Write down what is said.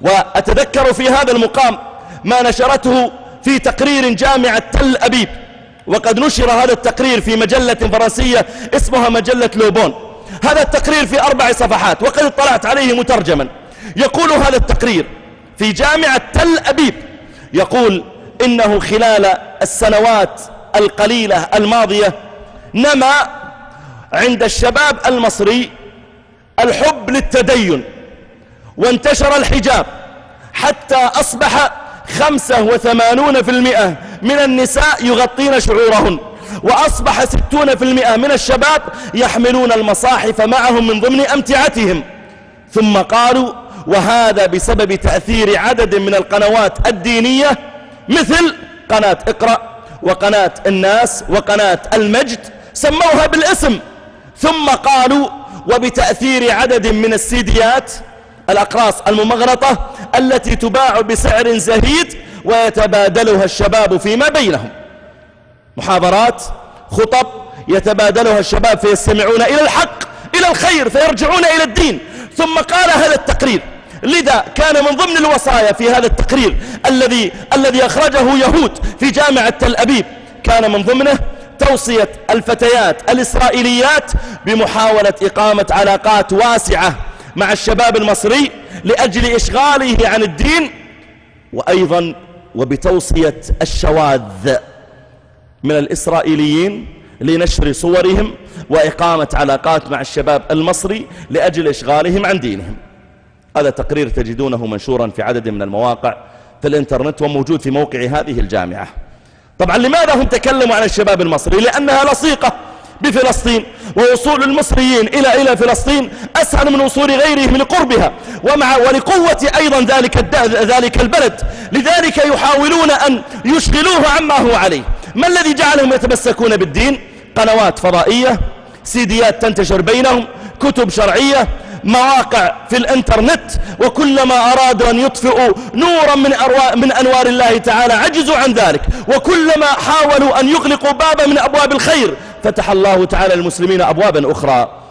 وأتذكر في هذا المقام ما نشرته في تقرير جامعة تل أبيب، وقد نشر هذا التقرير في مجلة فرنسية اسمها مجلة لوبون. هذا التقرير في 4 صفحات وقد اطلعت عليه مترجما. يقول هذا التقرير في جامعة تل أبيب، يقول إنه خلال السنوات القليلة الماضية نما عند الشباب المصري الحب للتدين، وانتشر الحجاب حتى أصبح 85% من النساء يغطين شعورهن، وأصبح 60% من الشباب يحملون المصاحف معهم من ضمن أمتعتهم. ثم قالوا وهذا بسبب تأثير عدد من القنوات الدينية مثل قناة اقرأ وقناة الناس وقناة المجد، سموها بالاسم. ثم قالوا وبتأثير عدد من السيديات الأقراص الممغنطة التي تباع بسعر زهيد ويتبادلها الشباب فيما بينهم. محاضرات، خطب يتبادلها الشباب فيستمعون إلى الحق، إلى الخير، فيرجعون إلى الدين. ثم قال هذا التقرير، لذا كان من ضمن الوصايا في هذا التقرير الذي أخرجه يهود في جامعة تل أبيب، كان من ضمنه توصية الفتيات الإسرائيليات بمحاولة إقامة علاقات واسعة مع الشباب المصري لأجل إشغاله عن الدين، وأيضا وبتوصية الشواذ من الإسرائيليين لنشر صورهم وإقامة علاقات مع الشباب المصري لأجل إشغالهم عن دينهم. هذا تقرير تجدونه منشورا في عدد من المواقع في الإنترنت وموجود في موقع هذه الجامعة. طبعا لماذا هم تكلموا عن الشباب المصري؟ لأنها لصيقة بفلسطين، ووصول المصريين إلى فلسطين أسهل من وصول غيرهم لقربها ولقوة أيضا ذلك البلد. لذلك يحاولون أن يشغلوه عما هو عليه. ما الذي جعلهم يتمسكون بالدين؟ قنوات فضائية، سيديات تنتشر بينهم، كتب شرعية، مواقع في الانترنت، وكلما أرادوا أن يطفئوا نورا من أنوار الله تعالى عجزوا عن ذلك، وكلما حاولوا أن يغلقوا بابا من أبواب الخير فتح الله تعالى للمسلمين أبوابا أخرى.